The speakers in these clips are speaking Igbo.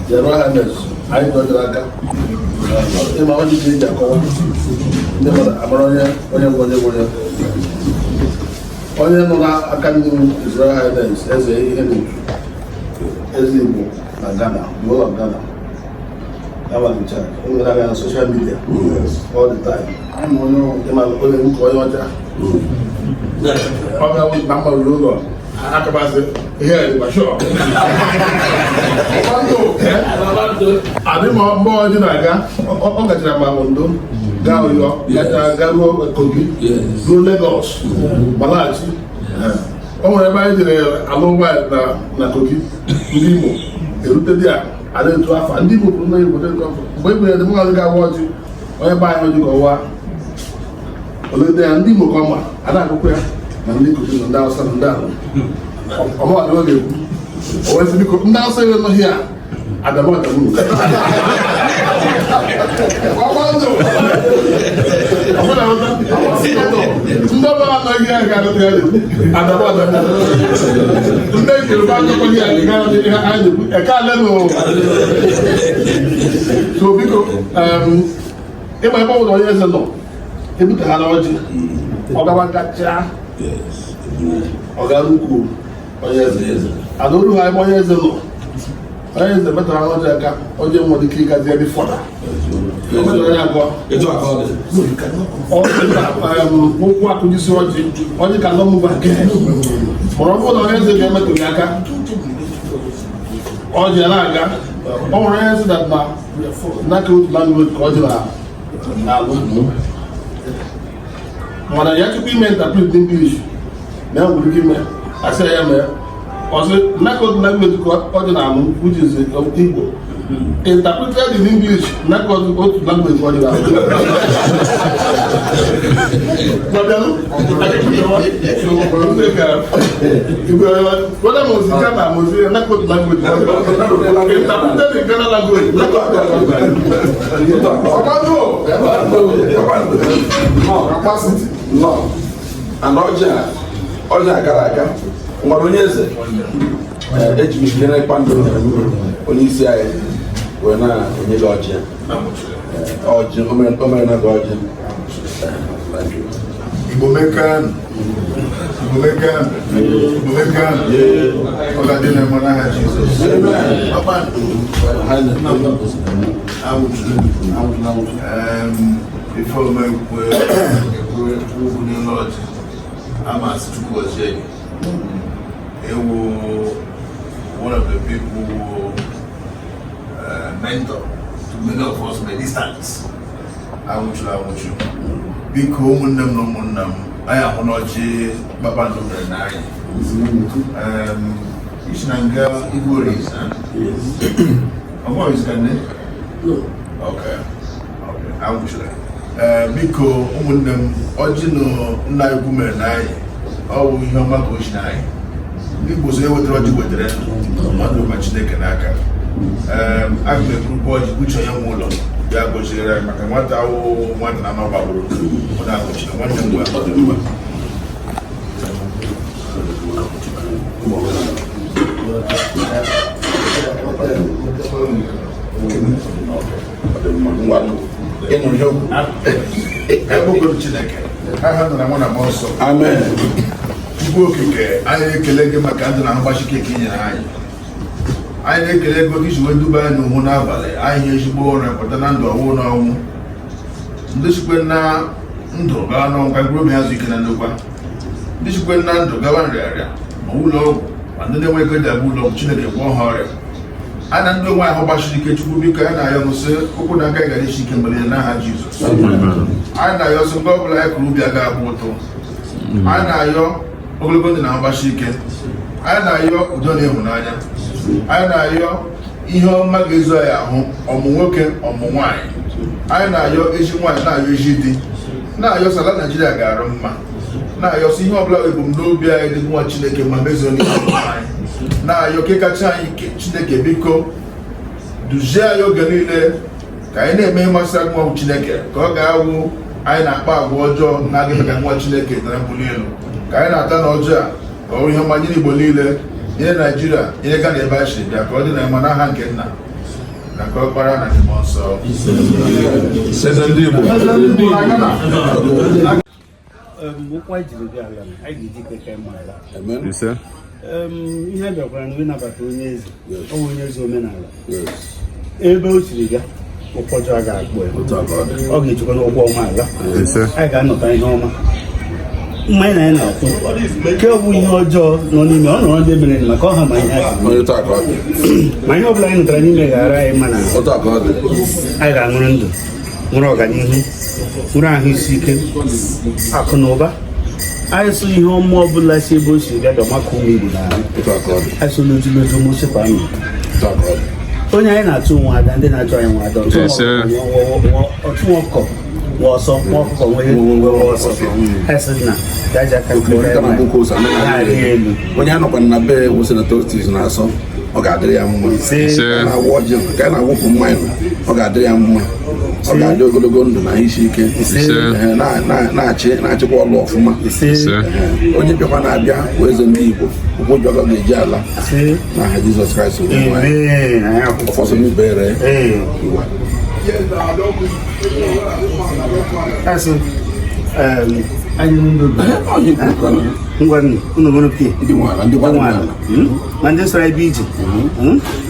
Your Royal Highness, anyị dọjara aka ịma onye ji eji akọwa ndị mmadụ amara onye onye bụ onye bụ onye onye nọ n'aka nne m. His Royal Highness Eze ihe n'otu Eze Igbo na Ghana, the whole of Ghana. Ya ma ncha o nwere anya na social media all the time. Ịma onye nwoke onye ọcha ọ bịa na mma ruru ụlọ akabasị ihe a dịkwa sure. Adị ma mgbe ọjị na-aga, ọ gachara ma Ondo, gaa Oyo, gacha garuo Kogi, ruo Lagos, ma laghachi. O nwere ebe anyị jere alụ nwaanyị na Kogi. Ndị Imo erute dị a ada etu afọ ndị Igbo kwuru na Igbo etu afọ mgbe e bere mmadụ ga-awa ọjị, onye be anyị ọjị ka ọwa olede ya. Ndị Imo ka ọma ada akụkọ ya na ndị Kogi na ndị Hausa na ndị ahụ ọmụwadị ọ ga-ekwu o wee sị, biko, ndị Hausa enwe nọghị ya Adamu Adamu ọgbandụ ọbụla ndị ọbụla anọghị ya ga-agụta ya Adamu Adamu. Ndị Yoruba anọkwaghị ya ga-agụta ihe anyị na-ekwu eke ale nụ. So biko, ịma ebe ọbụla onye eze nọ ebuteghara ọjị, ọ gawa gachaa, ọ gara ukwu onye eze ana olu ha. Ebe onye eze nọ, onye eze metara ọjị aka, ọjị nwere ike ịgazi ebe fọda o metara ya abụọ. Etu a ka ọ dị. Ụkwụ akụjisi ọjị, ọjị ka nọ move again. Mana ọ bụrụ na onye eze ga-emetụ gị aka, ọjị a na-aga. Ọ nwere onye eze that na n'aka otu language ka ọjị na-alụ, mana ya tupu ime interpret English na ya nwere ike ime asị ya mee ọsị n'aka otu language ka ọjị na-alụ, which is Igbo interpreted in English, n'aka otu language ka ọjị na-alụ. Babialu, whether mo si Ghana, mo si n'aka otu language interpreted in Ghana language, n'aka otu language. Ọgbadụ. Capacity nọ and ọjị a, ọjị a gara aga nwere onye eze. Eji m ikikere kpando onye isi anyị wee na-enye gị ọjị a. Ọjị o mere na gị ọjị. Thank you. Igbo mekanụ, Igbo mekanụ, Igbo mekanụ! Ọ ga-adị na mma n'aha Jizọs. Kpakpando awụchuru. Ife ome ekwe ekwe okwu n'elu ọjị, ama asị Chukwu gọzie gị. Ewu one of the people who mentor to many of us in the distance. Anwụchuru anwụchu. Biko, ụmụnne m na ụmụnna m, anyị ahụ n'ọjị kpakpando mere na anyị isi na nga Igbo Oriz. Ọmọ ka nne. Okay, anwụchuru. Ee, biko, ụmụnne m, ọjị na nna ukwu mere na anyị, ọ bụ ihe ọma ka o si na anyị. Ndị Igbo so ewetara ọjị wetara ndụ mmadụ ma Chineke n'aka. Ee, aga m eburukwa ọjị buche onye nwe ụlọ ya gọziere anyị maka nwata awụ nwata na ama gbagburu ọ na-agọchiri nwanne m gwa. Ọ dị mma. Ọ dị mma. Ngwa, ịnụ ihe okwu. Ekpokoro Chineke aha nna na nwa na mmụọ nsọ. Amen. Chukwu Okike, anyị na-ekele gị maka ndụ na mgbachike ka i nyere anyị. Anyị na-ekele gị otu isi wee duba anyị n'uhu n'abalị anyị ihe ezigbo ụra pụta na ndụ ọnwụ na ọnwụ ndị sikwe na ndụ gawa n'ọnwụ, ka mkpụrụ obi ha zu ike na ndokwa. Ndị sikwe na ndụ gawa nrịarịa ma ụlọ ọgwụ, ma ndị na-enwe ego ji aga ụlọ ọgwụ, Chineke gwọọ ha ọrịa. A na ndị onwe ahụ gbachiri ike, Chukwu biko, anyị na-ayọ nsị ụkwụ na aka gara isi ike mgbe niile n'aha Jizọs. Anyị na-ayọ sị mgbe ọbụla anyị kụrụ ubi agaghị abụ ụtụ. Anyị na-ayọ ogologo ndụ na mgbasi ike. Anyị na-ayọ udo na ịhụnanya. Anyị na-ayọ ihe ọma ga-ezu anyị ahụ, ọmụ nwoke, ọmụ nwaanyị. Anyị na-ayọ ezi nwaanyị, na-ayọ ezi di, na-ayọ sị ala Naijiria ga-arụ mma, na-ayọ sị ihe ọbụla ebumnobi anyị dị nwa Chineke ma mezuo n'ihe anyị na-ayọ ka kacha anyị ike. Chineke, biko, duzie anyị oge niile ka anyị na-eme mmasị nwa Chineke, ka ọ ga-awụ anyị na-akpa agwa ọjọọ na-adịghị ka nwa Chineke dara mbuli elu, ka anyị na-ata na ọjọọ a, ka ọ bụ ihe ọma nyere Igbo niile, nyere Naijiria, nyere Ghana ebe anyị siri bịa, ka ọ dị na mma n'aha nke nna. Na nke Ọkpara na nke Mmụọ Nsọ. Eze ndị Igbo. Ụkwụ anyị jiri bịa ala, anyị ga-eji keke ma ala. Amen. Ise. Ihe bịakwara na ịnabata onye eze, ọ bụ onye eze omenala. Yes. Ebe o siri bịa, ụkwụ ọjọọ a ga-akpọ ya. Otu a ka ọ dị. Ọ ga-ejikwa n'ụkwụ ọma ala. Ise. Anyị ga-anọta ihe ọma. Mmanya na anyị na-akwụ nke ọ bụ ihe ọjọọ nọ n'ime ọ nọrọ ndị mere maka ọha ma ihe anyị. Onye otu a ka ọ dị. Ma ihe ọbụla anyị nụtara n'ime ga-ara anyị mma na Otu a ka ọ dị. anyị ga-aṅụrị ndụ, nwere ọganihu, nwere ahụ isi ike, akụ na ụba. Anyị sụ ihe ọma ọbụla si ebe o si bịa dọmaka ụmụ Igbo n'ahụ. Otu a ka ọ dị. Anyị sụ n'otu n'otu mụsịkwa anyị. Otu a ka ọ dị. Onye anyị na-atụ nwa ada, ndị na-achụ anyị nwa ada, ọtụ Ise. nwa ọkụkọ nwa ọsọ, nwa ọkụkọ nwere nwe ọsọ. Anyị sị na gaji aka nke ụra Okirikiri na akwụkwọ ụzọ anaghị na-arị elu. Onye anọkwana na be wụ Senator Otis na-asọ, ọ ga-adịrị ya mma. Ise. Ka a na-awụ ọjị, ka a na-awụpụ mmanya, ọ ga-adịrị ya mma. Ọ ga-adị ogologo ndụ na isi ike. Ise. Ee, na-achị na-achịkwa ọlụ ọfụma. Ise. Ise. Ee, onye bịakwa na-abịa bụ eze ndị Igbo, ụkwụ jọgọ ga-eji ala Ise. n'aha Jizọs Kraịst onye nwe anyị. Amen. Anyị akwụkwọ. Ụfọdụ n'ibere. Ee. Igwe. Asị, anyị ndụ. Onye kwukwara. Ngwa nụ, unu nwere pie. Ndị nwe ala, ndị gbara Nwe ala. ala. Ma ndị sara ebe ije.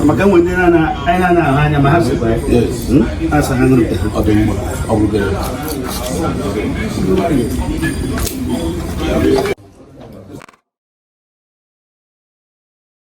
Maka enwe ndị anyị na-ahụ anya ma ha sokwa anyị. Yes. Ha sọ ha ṅụrụ pe ha. Ọ dị mma, ọ bụrụgoro.